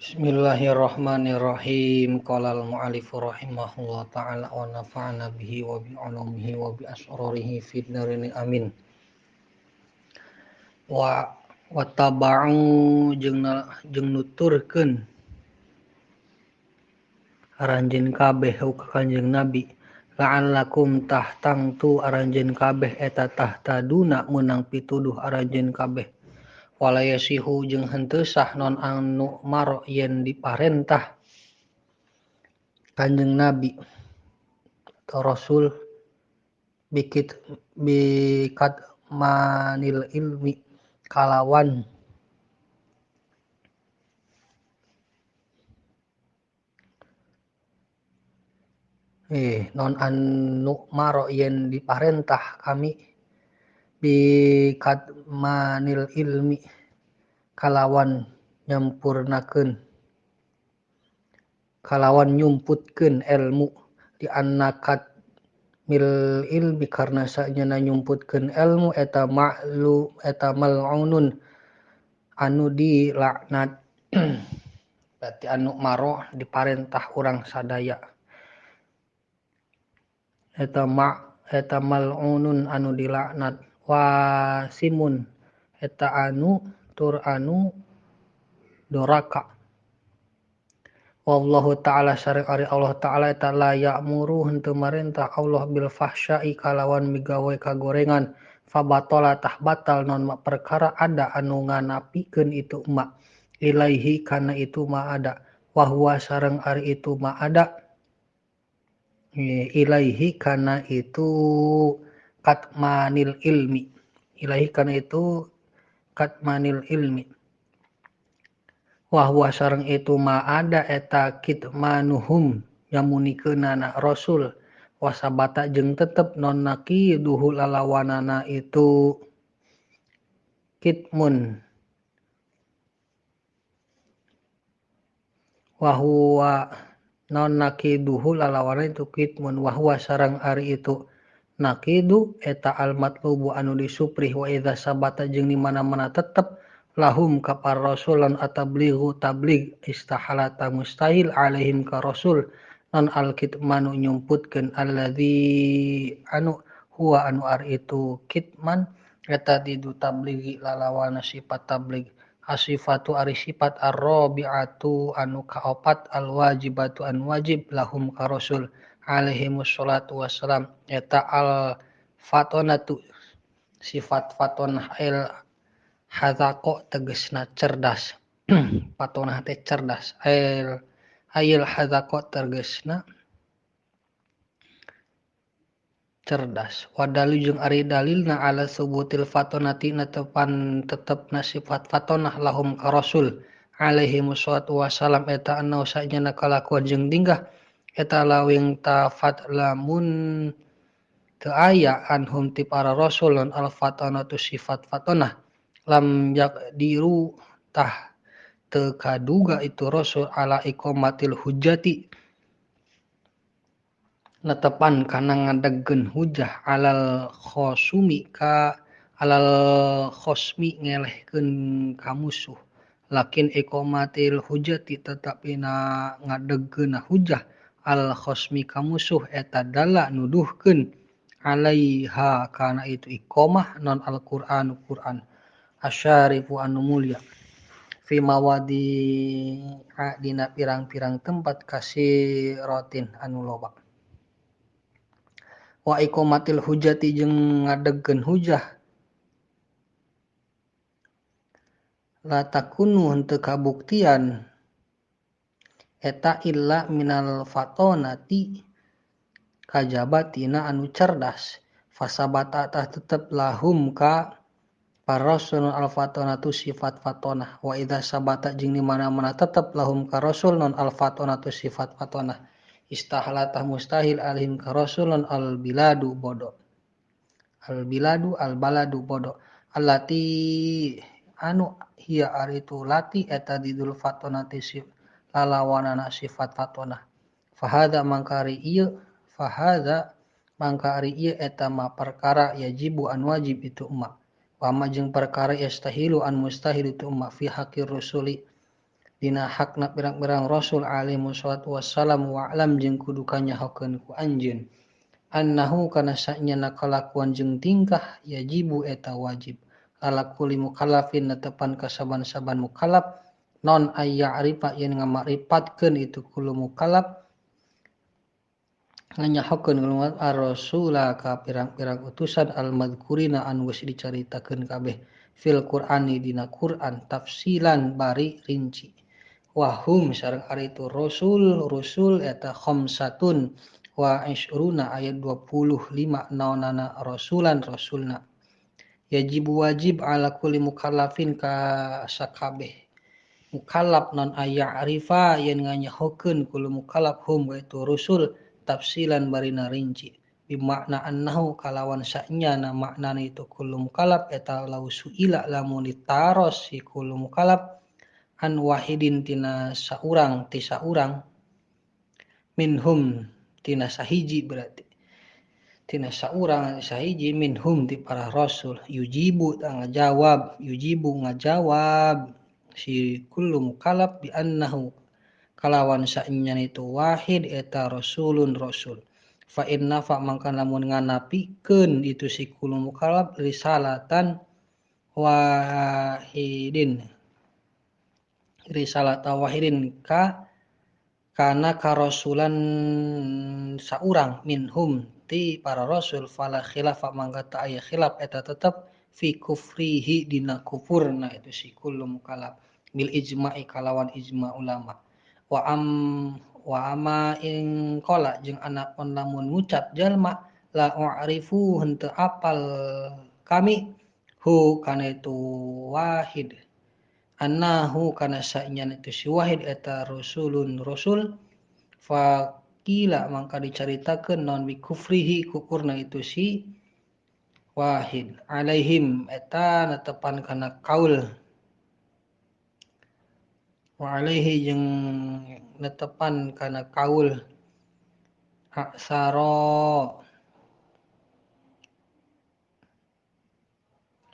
Bismillahirrahmanirrahim. Qala al-mu'allif rahimahullah ta'ala wa nafa'ana bihi wa bi ulumihi wa bi asrarihi fid dharain amin. Wa wattaba'u jeung nuturkeun aranjeun kabeh ka Kanjeng Nabi la'allakum tahtangtu aranjeun kabeh eta tahtaduna meunang pituduh aranjeun kabeh. Wala yasihu jeung henteu sah non anu maro yen diparentah Kanjeng Nabi atau Rasul bikit bikat manil ilmi kalawan non anu maro yen diparentah kami bikat manil ilmi kalawan nyampurnakeun kalawan nyumputkeun ilmu di annakat mil ilmi karna sanyana nyumputkeun ilmu eta ma'lu eta mal'unun anu dilaknat. Berarti anu maroh diparentah urang sadaya eta ma eta mal'unun anu dilaknat wasimun eta anu tur anu doraka. Wallahu ta'ala syarif ari Allah ta'ala eta la ya'muru henteu marentah Allah bil fahsya'i kalawan migawe kagorengan fabatola tah batal non ma perkara ada anu nganapikeun itu ma ilaihi kana itu ma ada wa huwa sareng ari itu ma ada ilaihi kana itu katmanil ilmi ilahi kana itu katmanil ilmi wa huwa sareng itu ma ada eta kitmanuhum nyamunikeunana rasul wasabata jeung tetep non naqiduhu lalawanana itu kitmun wa huwa non naqiduhu lalawanana itu kitmun wa huwa sareng ari itu naqidu eta al matlubu anu disuprih wa idza sabata jeung di mana-mana tetep lahum ka para rasul lan atablighu tabligh istahalata mustahil alaihim ka rasul non al kitmanu nyumputkeun alladzi anu huwa anu ar itu kitman eta didu tablighi lalawana sifat tabligh asifatu ari sifat arrabi'atu anu kaopat al wajibatu anu wajib lahum ka rasul alaihimus salatu wassalam eta al fatonatu sifat fatonah el hazaqo tegesna cerdas. Fatonah teh cerdas, el ayil hazaqo tegesna cerdas. Wadalu jeung ari dalilna ala subutil fatonati na tepan tetepna sifat fatonah lahum ka rasul alaihimus salatu wassalam eta anu sanyana kalakuan jeung tingkah eta lawing tafat lamun teu aya anhum ti para rasul lan al fatonatu sifat fatonah lam yaqdiru tah teu kaduga itu rasul ala iqamatil hujjati netepan kana ngadegkeun hujah alal khosumi ka alal khosmi ngelehkeun ka musuh lakin iqamatil hujjati tetapi na ngadegkeun hujah al khosmi ka musuh eta dala nuduhkeun alaiha kana itu iqamah non al-Qur'an Qur'an asyarifu anu mulia fi mawadi dina pirang-pirang tempat kasiratin anu loba wa iqamatil hujjati jeung ngadegkeun hujah la takunu henteu kabuktian eta illa minal fatonati kajaba tina anu cerdas fasabata tah tetep lahum ka para rasul al fatonatu sifat fatonah wa idza sabata jeung di mana-mana tetep lahum ka rasul non al fatonatu sifat fatonah istahalatah mustahil alihim ka rasul non al biladu bodo al biladu al baladu bodo allati anu hiya aritu lati eta didul fatonati lalawanana sifat fatonah fahadza mangkari ieu fahadza mangkari ieu eta ma perkara yajibu an wajib itu ma wa ma jeung perkara yastahilu an mustahil itu ma fi haqqir rusuli dina hakna pirang-pirang rasul alaihi wassalatu wassalam wa alam jeung kudu kanyahokeun ku anjeun annahu kana sanyana kalakuan jeung tingkah yajibu eta wajib ala kulli mukallafin netepan ka saban-saban mukallaf non ayya'rifa yen ngamaripatkeun itu kullu mukallaf nganyahokeun ngulumat ar-rasula ka pirang-pirang utusan al-madhkurina anu geus dicaritakeun kabeh fil Qur'ani dina Qur'an tafsilan bari rinci wahum sareng ari itu rasul eta khamsatun wa isyruna ayat 25 naonana rasulan rasulna yajibu wajib ala kulli mukallafin ka sakabeh mukallaf non ayya'rifa yen nganyahokeun kullu mukallaf hum wa itu rasul tafsilan barina rinci bimakna annahu kalawan sanyana maknana itu kullu mukallaf eta lau suila lamun ditaros si kullu mukallaf an wahidin tina saurang ti saurang minhum tina sahiji berarti tina saurang sahiji minhum ti para rasul yujibu ngajawab yujibu ngajawab si kullu mukallaf bi annahu kalawan sanyana itu wahid eta rasulun rasul fa inna fa mangka lamun nganapikeun itu si kullu mukallaf risalatan wahidin risalata wahidin ka kana karasulan saurang minhum ti para rasul fala khilaf mangka ta aya khilaf eta tetep fi kufrihi dina kufurna itu si kullu mukallaf bil ijma'i kalawan ijma ulama wa am wa ama ing qala jeung anapun lamun ngucap jalma la u'rifu henteu apal kami hu kana itu wahid annahu kana sa'nya itu si wahid eta rasulun rasul faqila mangka dicaritakeun non bi kufrihi kufurna itu si wahid alaihim eta netepan kana kaul wa alaihi jeung netepan kana kaul aksaro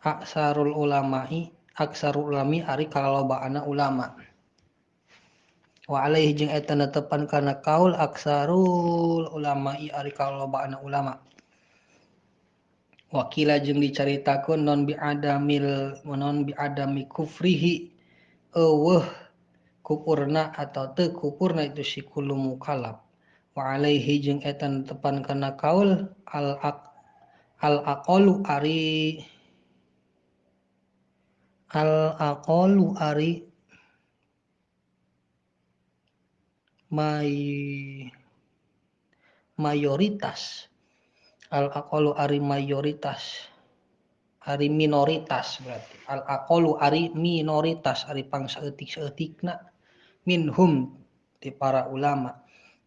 aksarul ulama'i aksarul ulami ari kalalobaana ulama wa alaihi jeung eta netepan kana kaul aksarul ulama'i ari kalalobaana ulama wakila jeung dicaritakeun non bi adamil non bi adami kufrihi eueuh kupurna atau teu kupurna itu si kullu mukallaf wa alaihi jeung eta netepan kana kaul al aqalu ari al aqalu ari mayoritas al aqalu ari mayoritas ari minoritas berarti al aqalu ari minoritas ari pangsaeutik-saeutikna minhum ti para ulama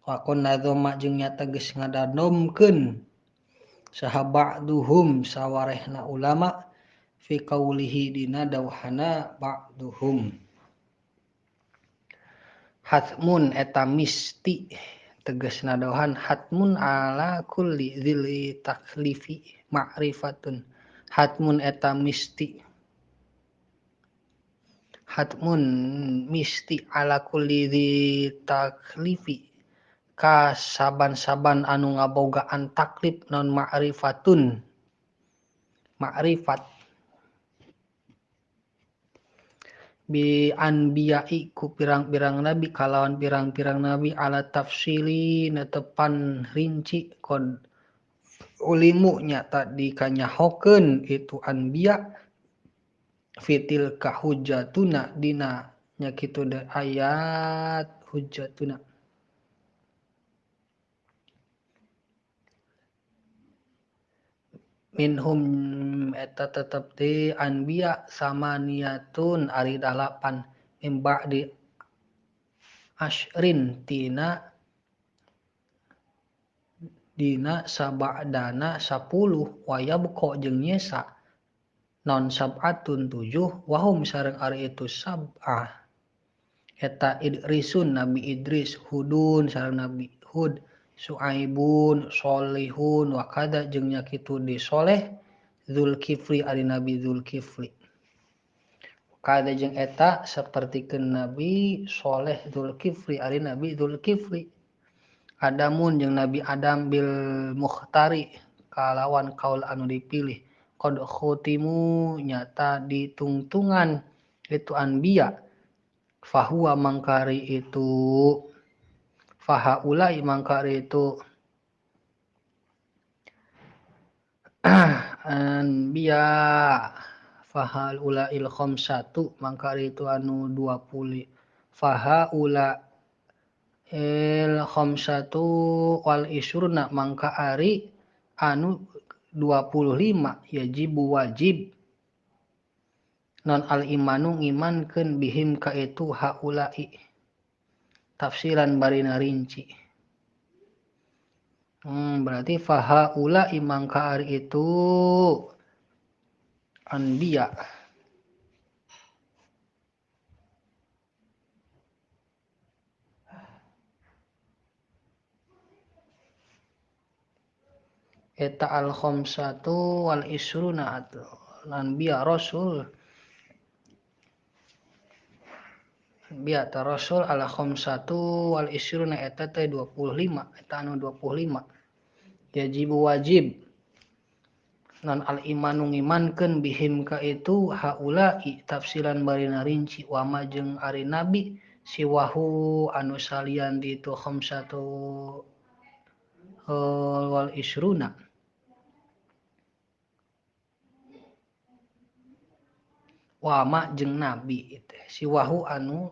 wa qad nadzama jeung nyata geus ngadanomkeun saha ba'duhum sawarehna ulama fi qaulihi dina dawhana ba'duhum hatmun eta misti tegasna dawhan hatmun ala kulli dzil taklifi ma'rifatun hatmun eta misti hatmun misti ala kulli dzi taklifi ka saban-saban anu ngabogaan taklif non ma'rifatun ma'rifat bi anbiya'i ku pirang-pirang nabi kalawan pirang-pirang nabi ala tafsili netepan rinci kod ulimu nyata dikanyahokeun itu anbiya fitil ka hujjatuna dina nya kitu de ayat hujjatuna minhum eta tetep di anbiya samaniyatun ari dalapan min ba'di asyrin tina dina sabadana 10 wayabqa jeung nyesa non sab'atun 7 wahum sareng ari itu sab'ah eta Idrisun Nabi Idris Hudun sareng Nabi Hud Su'aibun Solihun wa kada jeung nya kitu di Soleh Zulkifli ari Nabi Zulkifli. Kada jeung eta sapertikeun Nabi Soleh Dzulkifli ari Nabi Dzulkifli. Adamun jeung Nabi Adam bil Mukhtari kalawan kaul anu dipilih. Qad khutimu nyata ditungtungan itu anbiya. Fahuwa mangkari itu fahaulai mangkari itu anbiya fahaula il khamsatu mangkari itu anu 20 fahaula il khamsatu wal isruna mangka ari anu 25 yajibu wajib non al imanu ngimankeun bihim ka itu haula'i tafsiran barina rinci. Berarti fahaula'i mangka ari itu anbiya eta al khamsatu wal isruna anbiya rasul anbiya ta rasul al khamsatu wal isruna eta teh 25 eta anu 25 yajibu wajib non al imanu ngimankeun bihim ka itu haula'i tafsiran barina rinci wama jeung ari nabi siwahu anu salian di itu khamsatu wal isruna wama jeung nabi teh siwahu anu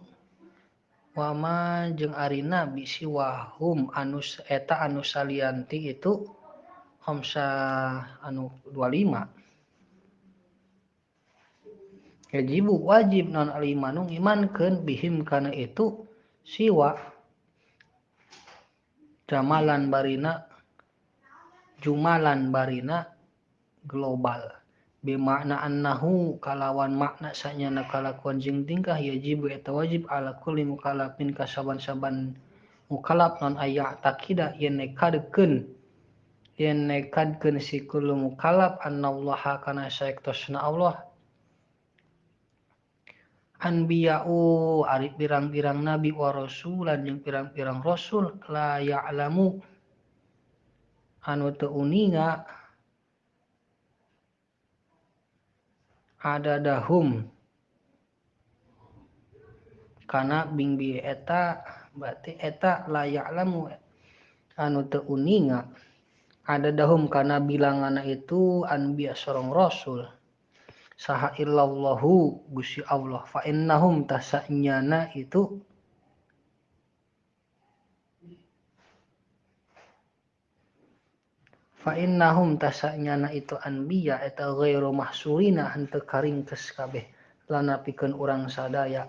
wama jeung ari nabi siwahum anu eta anu salianti itu khamsa anu 25 yajibu wajib non al imanu ngimankeun bihim kana itu siwa jamalan barina jumalan barina global bimakna annahu kalawan makna sanyana kalakuan jeung tingkah yajibu eta wajib ala kulli mukallafin ka saban-saban mukallaf non aya takida yen nekadkeun si kullu mukallaf annallaha kana saektosna Allah anbiya'u ari pirang-pirang nabi wa rasulan jeung pirang-pirang rasul la ya'lamu anu teu uninga adadahum kana bingbi eta berarti eta la ya'lamu anu teu uninga adadahum kana bilanganna itu anbiya sareng rasul saha illallahu Gusti Allah fa innahum tasanyana itu fa innahum tasanyana itu anbiya eta ghairu mahsurina henteu karingkes kabeh lana pikeun urang sadaya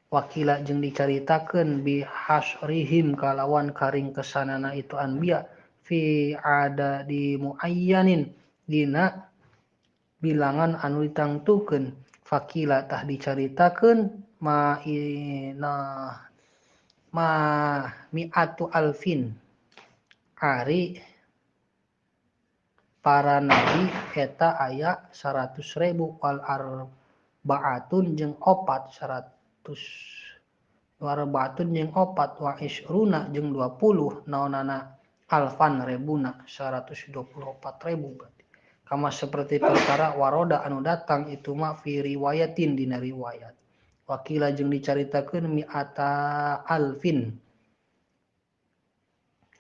wakila jeung dicaritakeun bi hasrihim kalawan karingkesanana itu anbiya fi ada di muayyanin dina bilangan anu ditangtukeun fakila tah dicaritakeun ma ina ma mi'atu alfin ari para nabi eta aya 100.000 wal arbaatun jeung opat 100 warbaatun jeung opat wa isruna jeung 20 naonana alfan rebuna 124.000 berarti kama seperti perkara waroda anu datang itu mah fi riwayatin dina riwayat wakila jeung dicaritakeun mi'ata alfin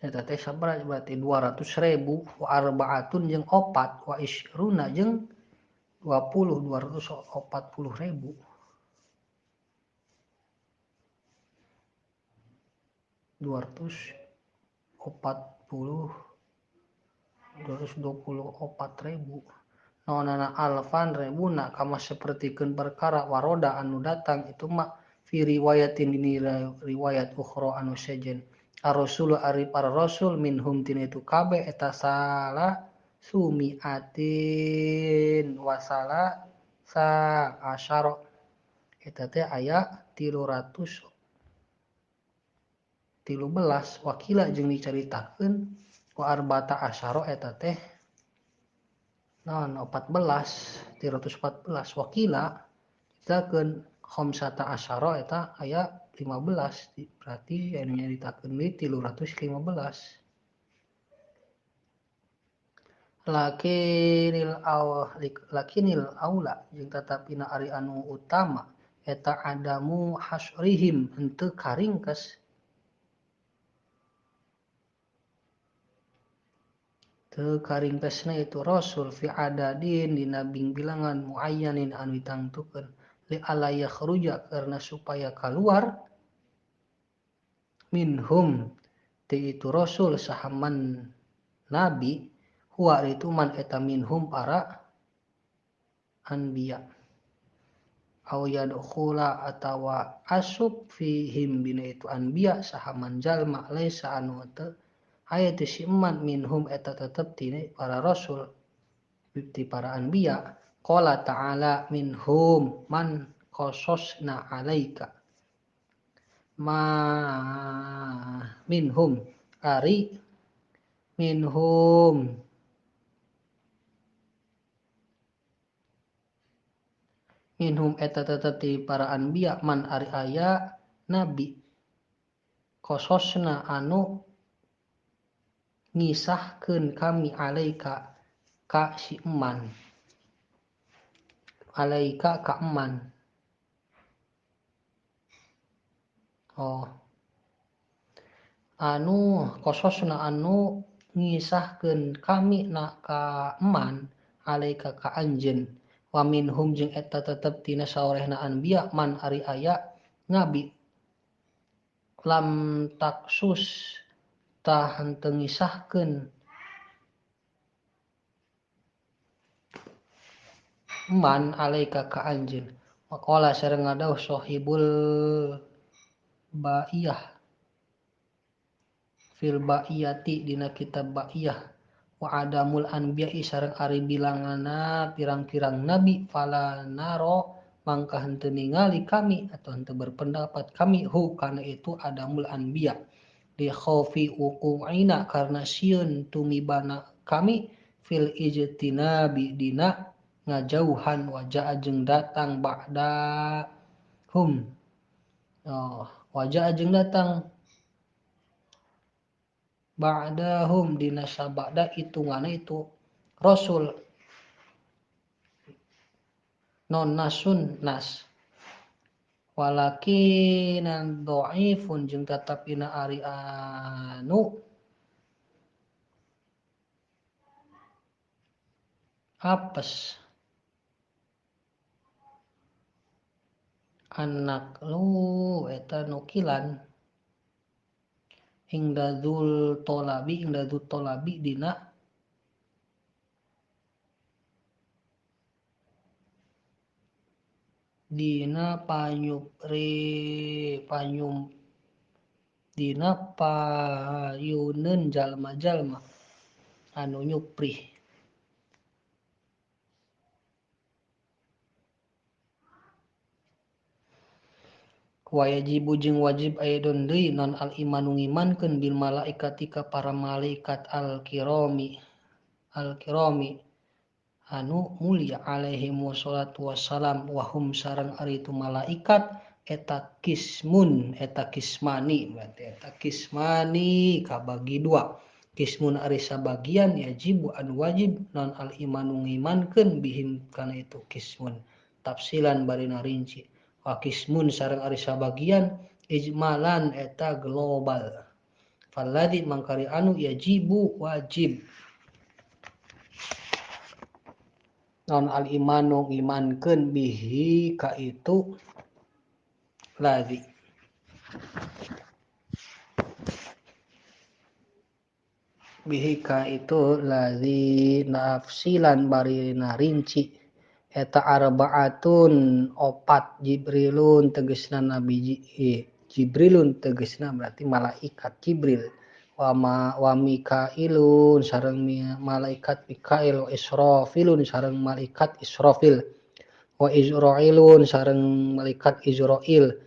eta teh sabaraha berarti 200.000 wa arbaatun jeung opat wa isruna jeung 20 240.000 240 224.000 naonana alfan rebuna kama sapertikeun perkara waroda anu datang itu mah fi riwayatin dini riwayat ukhra anu sejen ar-rasulu ari para rasul minhum tina itu kabeh eta salah sumiatin wasala sa asyara eta teh aya 313 wakila jeung dicaritakeun wa arba'ata asyara eta teh naon 14 314 wakila Ditakeun khamsata asyara eta aya 15, berarti anu nyaritakeun deui 315. Lakinil aula jeung tatapina ari anu utama eta adamu hasrihim henteu karingkes. Teu karingkesna itu rasul fi adadin dina bilangan muayyanin anu ditangtukeun li alla yakhruja karena supaya keluar minhum ti itu rasul sahaman nabi huwa itu man eta minhum para anbiya au yadkhula atawa asub fihim bina itu anbiya sahaman jalma laisa anu teu aya teu si man minhum eta tetep ti para rasul ti para anbiya. Qala ta'ala minhum man qasasna alaika ma minhum ari minhum minhum eta tetep ti para anbiya man ari aya nabi qasasna anu ngisahkeun kami alaika ka si eman alaika ka eman. Oh, anu kososna anu ngisahkeun kami na ka eman alaika ka anjeun wa minhum jeung eta tetep tina saorehna anbiya man ari aya nabi lam taksus tah henteu ngisahkeun man alaika ka anjeun. Waqala sareng ngadauh sahibul ba'iyah fil ba'iyati dina kitab ba'iyah wa adamul anbiya'i sareng ari bilangana pirang-pirang nabi fala naro mangka henteu ningali kami atau henteu berpendapat kami hu kana itu adamul anbiya li khaufi wuqu'ina karena sieun tumibana kami fil ijtinabi dina ngajauhan wajah jeung datang ba'da hum. Oh, wajah jeung datang ba'dahum dina sabada hitungana itu rasul non nasun nas walakinan dhaifun jeung tetapina ari anu apes anak lu eta nukilan ingdadzul tolabi ingdadzul tolabi dina dina panyupri panyum dina payuneun jalma-jalma anu nyuprih wajibu jeung wajib aidon deui non al imanu ngimankeun bil malaikati ka para malaikat al kirami anu mulia alaihi wassalatu wassalam wa hum sareng ari itu malaikat eta kismun eta kismani berarti eta kismani kabagi dua kismun ari sabagian yajibu anu wajib non al imanu ngimankeun bihim kana itu kismun tafsilan barina rinci kismun sareng ari sabagian ijmalan eta global falladzi mangkari anu yajibu wajib non al imanu ngimankeun bihi ka itu ladzi bihi ka itu ladzi nafsilan barina rinci eta arbaatun opat Jibrilun tegesna nabi Jibrilun tegesna berarti malaikat Jibril wa Mikailun sareng malaikat Mikail wa Israfilun sareng malaikat Israfil wa Izrailun sareng malaikat Izrail